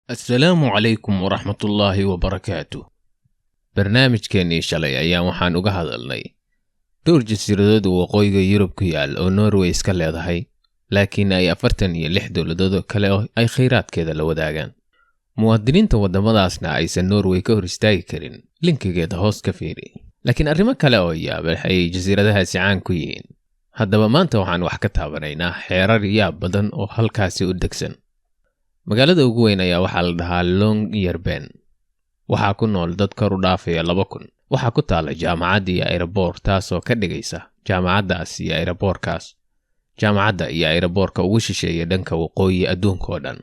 Assalaamu calaykum waraxmatullaahi wabarakaatu. Barnaamijkeennii shalay ayaa waxaan uga hadalnay dhowr jasiiradood oo waqooyiga Yurub ku yaal oo Norway iska leedahay, laakiin ay 46 dowladood oo kale oo ay khayraadkeeda la wadaagaan. Muwaadiniinta waddamadaasna aysan Norway ka hor istaagi karin. Linkigeeda hoos ka fiiri. Laakiin arrimo kale oo yaab leh ayay jasiiradahaasi caan ku yihiin. Haddaba maanta waxaan wax ka taabanaynaa xeerar yaab badan oo halkaasi u degsan. Magaalada ugu weyn ayaa waxaa la dhahaa Longyearbyen. Waxaa ku nool dad kor u dhaafaya 2000. Waxaa ku taala jaamacad iyo ayraboor, taasoo ka dhigaysa jaamacaddaas iyo ayraboorkaas jaamacadda iyo ayraboorka ugu shisheeya dhanka waqooyi adduunka oo dhan.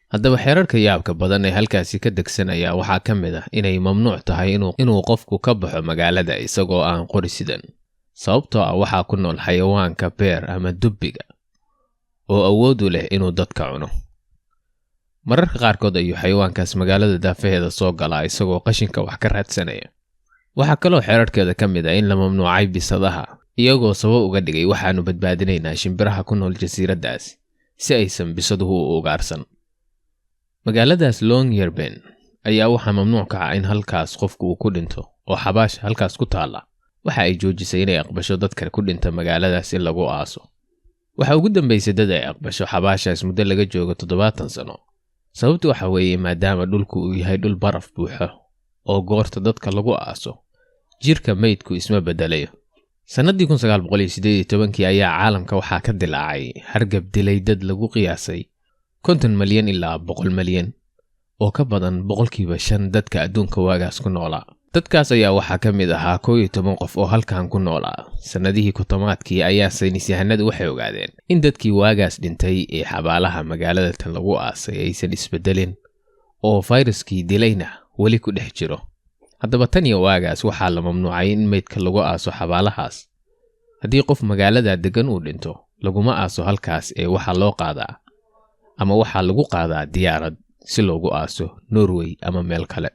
Haddaba xeerarka yaabka badan ee halkaasi ka degsan ayaa waxaa ka mid ah inay mamnuuc tahay inuu qofku ka baxo magaalada isagoo aan qori sidan, sababtoo ah waxaa ku nool xayawaanka bear ama dubbiga oo awood u leh inuu dadka cuno. Mararka qaarkood ayuu xayawaankaas magaalada daafaheeda soo galaa isagoo qashinka wax ka raadsanaya. Waxaa kaloo xeerarkeeda ka mid ah in la mamnuucay bisadaha, iyagoo sabab uga dhigay, "Waxaannu badbaadinaynaa shimbiraha ku nool jasiiraddaas si aysan bisaduhu u ugaarsan." Magaaladaas Longyearbyen ayaa waxaa mamnuuc ka ah in halkaas qofku uu ku dhinto, oo xabaasha halkaas ku taalla waxa ay joojisay inay aqbasho dadka ku dhinta magaaladaas in lagu aaso. Waxa ugu dambaysay dad ay aqbasho xabaashaas muddo laga joogo 70 sano. Sababtu waxa weeye maadaama dhulku uu yahay dhul baraf buuxo oo goorta dadka lagu aaso jirka meydku isma beddelayo. Sannaddii 1918-kii ayaa caalamka waxaa ka dilaacay hargab dilay dad lagu qiyaasay 50 malyan ilaa 100 malyan, oo ka badan 5% dadka adduunka waagaas ku noolaa. Dadkaas ayaa waxaa ka mid ahaa 11 qof oo halkan ku noolaa. Sannadihii 50-aadkii ayaa saynisyahanadu waxay ogaadeen in dadkii waagaas dhintay ee xabaalaha magaalada tan lagu aasay aysan isbedelin oo fayraskii dilayna weli ku dhex jiro. Haddaba tan iyo waagaas waxaa la mamnuucay in meydka lagu aaso xabaalahaas. Haddii qof magaalada deggan uu dhinto, laguma aaso halkaas ee waxaa loo qaadaa ama waxaa lagu qaadaa diyaarad si loogu aaso Norway ama meel kale.